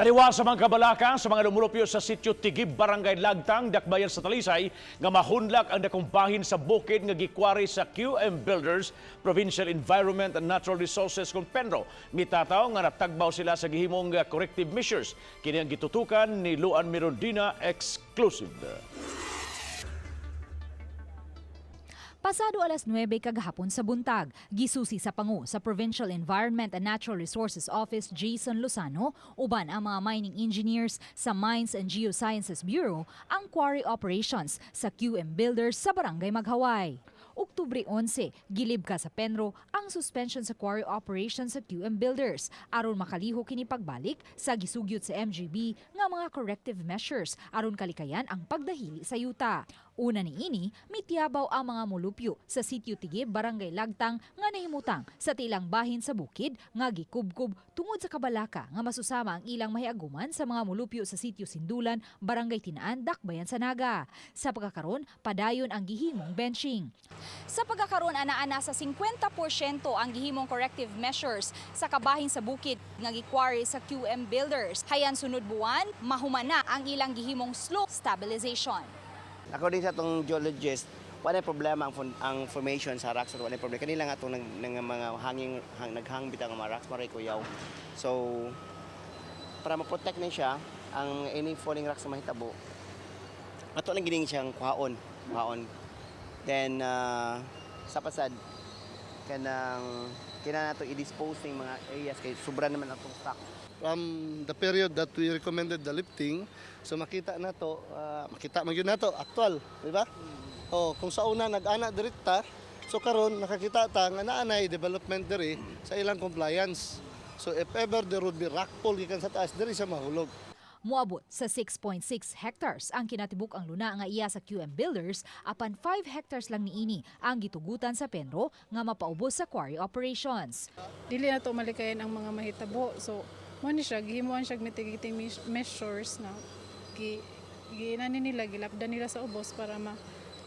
Taliwa sa mga kabalaka sa mga lumulupyo sa sitio Tigib, Barangay Lagtang, Dakbayan sa Talisay, nga mahunlak ang dakong bahin sa bukid nga gikwari sa QM Builders, Provincial Environment and Natural Resources kung PENRO. Mitataw nga natagbaw sila sa gihimong corrective measures. Kini ang gitutukan ni Luan Mirondina, exclusive. Pasado alas 9 kagahapon sa buntag, gisusi sa pangu sa Provincial Environment and Natural Resources Office Jason Lozano uban ang mga mining engineers sa Mines and Geosciences Bureau ang quarry operations sa QM Builders sa Barangay Maghaway. Oktubre 11, gilibka sa Penro ang suspension sa quarry operations sa QM Builders aron makaliho kini pagbalik sa gisugyot sa MGB nga mga corrective measures aron kalikayan ang pagdahili sa yuta. Una niini, mitiyabaw ang mga mulupyo sa sitio Tigib, Barangay Lagtang nga nahimutang sa tilang bahin sa bukid nga gikubkub tungod sa kabalaka nga masusama ang ilang mahiaguman sa mga mulupyo sa sitio Sindulan, Barangay Tinaan, Dakbayan sa Naga. Sa pagkakaron, padayon ang gihimong benching. Sa pagkakaroon, ana-ana sa 50% ang gihimong corrective measures sa kabahin sa bukid nga gikwari sa QM Builders. Hayan sunod buwan, mahumana ang ilang gihimong slope stabilization. According sa atong geologist, wala problema ang formation sa rocks, wala problema. Kanila nga itong nang mga hanging naghang bitang mga rocks maray kuyaw. So para ma-protect ni siya ang any falling rocks na mahitabo. Ato lang gining siyang kuhaon, kuhaon. Then sa pasad kanang kina nato i-dispose ning mga areas kay sobra naman atong stock. From the period that we recommended the lifting, so makita na to, makita man gyud nato actual, di ba? Oh, kung sa una nag-ana direkta, so karon nakakita ta nga naa nay development diri sa ilang compliance. So if ever there would be rock fall gikan sa taas, diri siya mahulog. Moabot sa 6.6 hectares ang kinatibuk ang luna nga iya sa QM Builders, apan 5 hectares lang niini ang gitugutan sa Penro nga mapaubos sa quarry operations. Dili na to malikayan ang mga mahitabo. So, mo ni siya gihimuan siya mitigating measures na gi giinani nila, gilapdan nila sa ubos para ma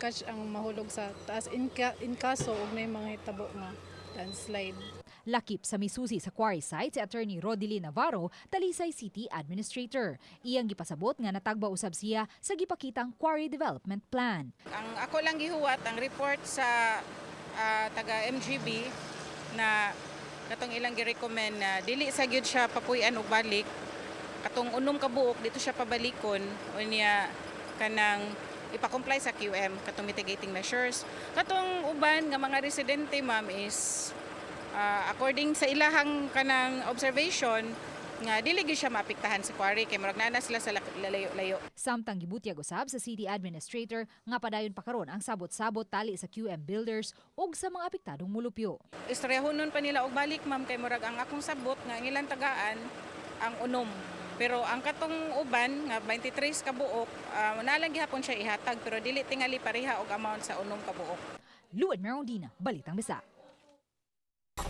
catch ang mahulog sa taas in kaso og may mga hitabo nga landslide. Lakip sa misusi sa quarry site si Attorney Rodily Navarro, Talisay City Administrator. Iyang gipasabot nga natagba usab siya sa gipakitang quarry development plan. Ang ako lang gihuwat ang report sa taga MGB na katong ilang gi-recommend na dili sa gyud siya papuy-an og balik, katong 6 ka buok dito siya pabalikon, unya kanang ipa-comply sa QM katong mitigating measures. Katong uban nga mga residente, ma'am, is according sa ilahang kanang observation nga dili gyud siya maapektahan sa quarry kay murag naa na sila sa layo-layo. Samtang gibutyag usab sa City Administrator nga padayon pa karon ang sabot-sabot tali sa QM Builders ug sa mga apektadong mulupyo. Istoryahonon pa nila og balik, ma'am, kay murag ang akong sabot nga ang ilang tagaan ang 6. Pero ang katong uban nga 23 ka buok, nalang gihapon siya ihatag pero dili tingali pareha og amount sa 6 ka buok. Luan Merondina, Balitang Bisa.